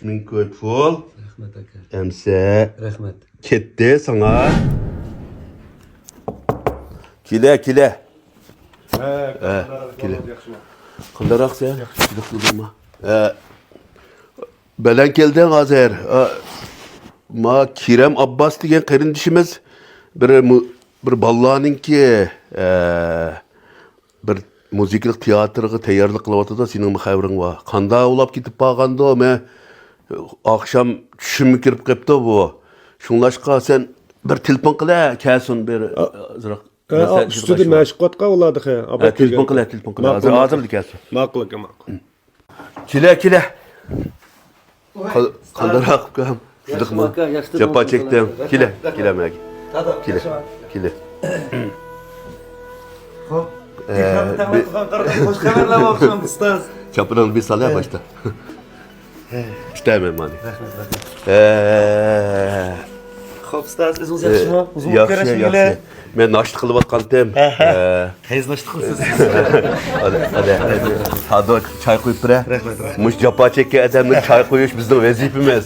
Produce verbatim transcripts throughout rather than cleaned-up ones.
مىڭ كوي پۇل. رەھمەت ئاكا. ئەمسە. رەھمەت. كەتتى ساڭا. كېلە، كېلە. ھە، كېلە. قانداقراق سەن؟ ھە. بەلەن كەلدىڭ ھازىر. ھە. ما كېرەم ئابباس دېگەن قېرىندىشىمىز بىر مۇ-، بىر بالىلارنىڭكى، ھە، بىر مۇزىكىلىق تىياتىرغا تەييارلىق قىلىۋاتىدۇ، سېنىڭمۇ خەۋىرىڭ بار. قاندا ئۇلاپ كېتىپ بارغاندۇ، مەن ئاخشام چۈشۈمگە كىرىپ قېپتۇ بۇ. شۇڭلاشقا سەن بىر تېلېفون قىلە، كەلسۇن بىر ئازراق. ئۈستىدە مەشىق قىلىۋاتقان ئۇلار تېخى. ھە، تېلېفون قىلە، تېلېفون قىلە. ھازىر، ھازىرلا كەلسۇن. ماقۇل ئاكا، ماقۇل. كېلە، كېلە. قانداقراق ئۇكام؟ ياخشىمۇ ئاكا، ياخشى. جاپا چەكتىڭ. كېلە، كېلە مەگە. كېلە، كېلە. خوپ. خوش خەۋەرلەر بولسۇن ئۇستاز. چاپىنىڭنى بىر سال ھە باشتا. تۇتايمەن مانى. رەھمەت، رەھمەت. خوپ ئۇستاز، ئۆزىڭىز ياخشىمۇ؟ ئۇزۇن كۆرۈشمىگىلى. مەن ناشتا قىلىۋاتقانتىم. ھە، ھە. قەيسى ناشتا قىلىسىز؟ ئادە، ئادە، سادو چاي قۇيۇپ بېرە. رەھمەت، رەھمەت. مۇشۇ جاپا چەككەن ئادەمگە چاي قۇيۇش بىزنىڭ ۋەزىپىمىز.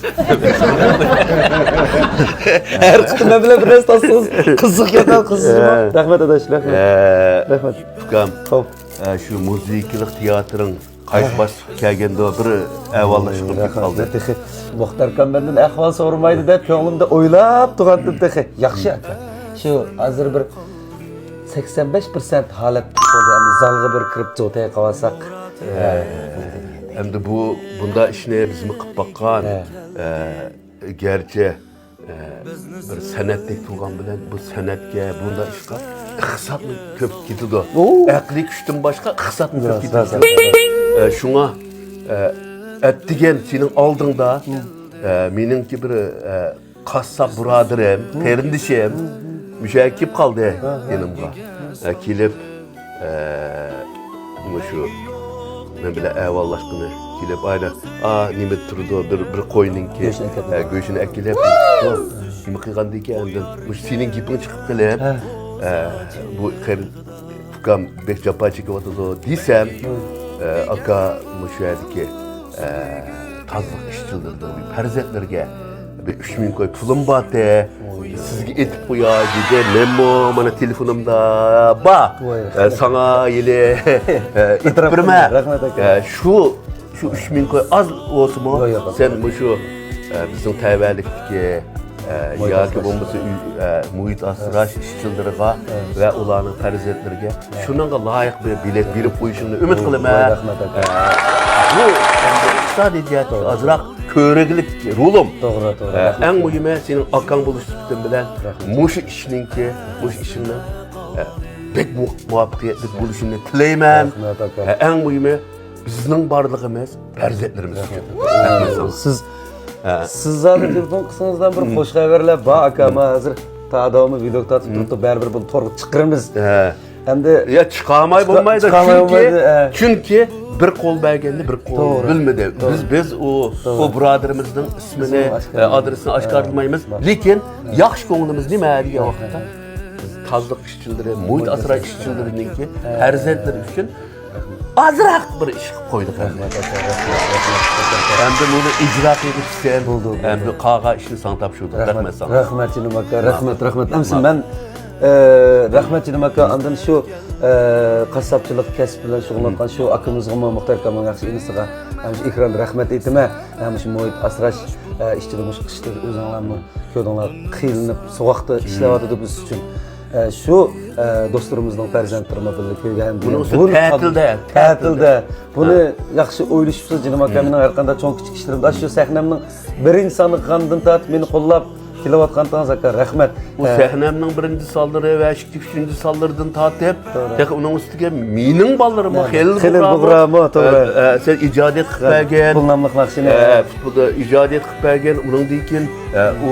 ھەر قېتىم مەن بىلەن بىر نەرسە تارتسىڭىز، قىزىق گەپ، قىزىق. رەھمەت ئاداش، رەھمەت. رەھمەت. ئۇكام، خوپ. شۇ مۇزىكىلىق تىياتىرىڭ قايسى باسقۇچقا كەلگەندۇ، بىر ئەھۋاللاشقىلى قالدى. تېخى مۇختەر ئاكام مەندىن ئەھۋال سورىمايدۇ دەپ كۆڭلۈمدە ئويلاپ تۇرغانتىم تېخى. ياخشى ئاكا. شۇ ھازىر بىر سەكسەن بەش پىرسەنت ھالەتتە بولدى. ئەمدى زالغا بىر كىرىپ جوتاي قىلىۋالساق. ئەمدى بۇ، بۇنداق ئىشنى بىزمۇ قىلىپ باققان. گەرچە بىر سەنئەتتەك تۇرغان بىلەن بۇ سەنئەتكە، بۇنداق ئىشقا ئىقتىسادمۇ كۆپ كېتىدۇ. ئەقلىي كۈچتىن باشقا ئىقتىسادمۇ كۆپ كېتىدۇ. شۇڭا ئەتىگەن سېنىڭ ئالدىڭدا مېنىڭكى بىر قاسساپ بۇرادىرىم، قېرىندىشىم مۇشۇ يەرگە كېلىپ قالدى يېنىمغا. كېلىپ، مۇشۇ مەن بىلەن ئەھۋاللاشقىنى كېلىپ، ئايدا، ئا، نېمە تۇرىدۇ، بىر، بىر قوينىڭكى، گۆشىنى ئەكېلىپ، نېمە قىلغاندىكىن ئاندىن مۇشۇ سېنىڭ گېپىڭ چىقىپ قېلىپ، بۇ قېرىن ئۇكام بەك جاپا چېكىۋاتىدۇ دېسەم، ئاكا مۇشۇ يەردىكى تازىلىق ئىشچىلىرىدىن پەرزەنتلىرىگە بىر ئۈچ مىڭ كوي پۇلۇم بارتى، سىزگە ئېتىپ قوياي دېدى. مەنمۇ مانا تېلېفونۇمدا بار. ساڭا ھېلى ئېتىپ بېرىمەن. رەھمەت ئاكا. شۇ، شۇ ئۈچ مىڭ كوي ئاز بولسىمۇ، سەن مۇشۇ بىزنىڭ تەۋەلىكتىكى ياكى بولمىسا مۇھىت ئاسراش ئىشچىلىرىغا ۋە ئۇلارنىڭ پەرزەنتلىرىگە شۇنىڭغا لايىق بىر بېلەت بېرىپ قويۇشۇڭنى ئۈمىد قىلىمەن. رەھمەت ئاكا. بۇ ئىقتىسادىي جەھەتتىن ئازراق كۆرگۈلۈك رولۇم. توغرا، توغرا. ئەڭ مۇھىمى سېنىڭ ئاكاڭ بولۇش سۈپىتىم بىلەن مۇشۇ ئىشنىڭكى، مۇشۇ ئىشىڭنىڭ بەك مۇۋەپپەقىيەتلىك بولۇشىنى تىلەيمەن. رەھمەت ئاكا. ئەڭ مۇھىمى بىزنىڭ بارلىقىمىز پەرزەنتلىرىمىز ئۈچۈن. رەھمەت ساڭا. سىز، سىز ھازىر تېلېفون قىلسىڭىزلا بىر خوش خەۋەرلەر بار ئاكا. مانا ھازىر تا داۋامى ۋىدېو تارتىپ تۇرۇپتۇ، بەرىبىر بۇنى تورغا چىقىرىمىز. ئەمدى يا، چىقارماي بولمايدۇ، چىقارماي چۈنكى، بولمايدۇ. چۈنكى بىر قول بەرگەننى بىر قول بۆلمىدى. بىز، بىز ئۇ، ئۇ بۇرادىرىمىزنىڭ ئىسمىنى، ئادرېسىنى ئاشكارىلىمايمىز. لېكىن ياخشى كۆڭلىمىز نېمە دېگەن ۋاقىتتا بىز تازىلىق ئىشچىلىرى، مۇھىت ئاسراش ئىشچىلىرىنىڭكى پەرزەنتلىرى ئۈچۈن ئازراق بىر ئىش قىلىپ قويدۇق ئەمدى. رەھمەت ئاكا، رەھمەت، رەھمەت. ئەمدى بۇنى ئىجرا قىلىپ سەن، بولدى، بولدى. ئەمدى قالغان ئىشنى ساڭا تاپشۇردۇق. رەھمەت ساڭا. رەھمەت جېنىم ئاكا، رەھمەت، رەھمەت. ئەمسە مەن، ئە، رەھمەت جېنىم ئاكا، ئاندىن شۇ، ئە، قاسساپچىلىق كەسىپ بىلەن شۇغۇللانغان شۇ ئاكىمىزغىمۇ، مۇختەر ئاكامنىڭ ياخشى ئىنىسىغا ھەم شۇ ئېكراندا رەھمەت ئېيتىمەن. ھەم شۇ مۇھىت ئاسراش، ئە، ئىشچىلىرى مۇشۇ قىشتا ئۆزۈڭلارمۇ كۆردۈڭلار، قىينىلىپ، سوغۇقتا ئىشلەۋاتىدۇ بىز ئۈچۈن. ئە، شۇ، ئە، دوستلىرىمىزنىڭ پەرزەنتلىرىمۇ بىللە كۆرگەن. بۇنىڭ ئۈستىگە تەتىلدە، تەتىلدە. بۇنى ياخشى ئويلىشىپسىز، جېنىم ئاكا. مېنىڭ ھەر قانداق چوڭ كىچىك ئىشلىرىمدا شۇ سەھنەمنىڭ بىرىنچى سانلىقىندىن تارتىپ مېنى قوللاپ كېلىۋاتقانتىڭىز ئاكا، رەھمەت. بۇ سەھنەمنىڭ بىرىنچى سانلىرى ۋە ئىككى، ئۈچىنچى سانلىرىدىن تارتىپ، تېخى ئۇنىڭ ئۈستىگە مېنىڭ بالىلىرىممۇ، خېلىل بۇغرامۇ، توغرا. سەن ئىجادىيەت قىلىپ بەرگەن. پۇل ناملىق ناخشىنى. پۇتبولدا ئىجادىيەت قىلىپ بەرگەن، ئۇنىڭدىن كېيىن، ئۇ،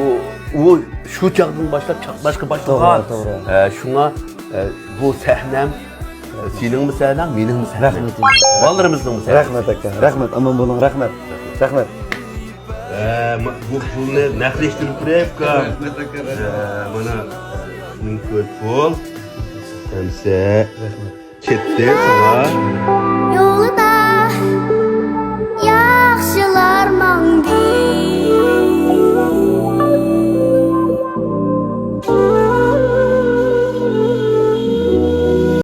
ئۇ شۇ چاغدىن باشلاپ چاقناشقا باشلىغان. توغرا، توغرا. شۇڭا، بۇ سەھنەم، سېنىڭمۇ سەھنەڭ، مېنىڭمۇ سەھنەم. رەھمەت. بالىلىرىمىزنىڭمۇ سەھنىسى. رەھمەت ئاكا، رەھمەت، ئامان بولۇڭ، رەھمەت. رەھمەت. بۇ پۇلنى نەقلەشتۈرۈپ بېرەي ئۇكام. رەھمەت ئاكا، رەھمەت. مانا مىڭ كوي پۇل. ئەمسە. رەھمەت. كەتتى ساڭا.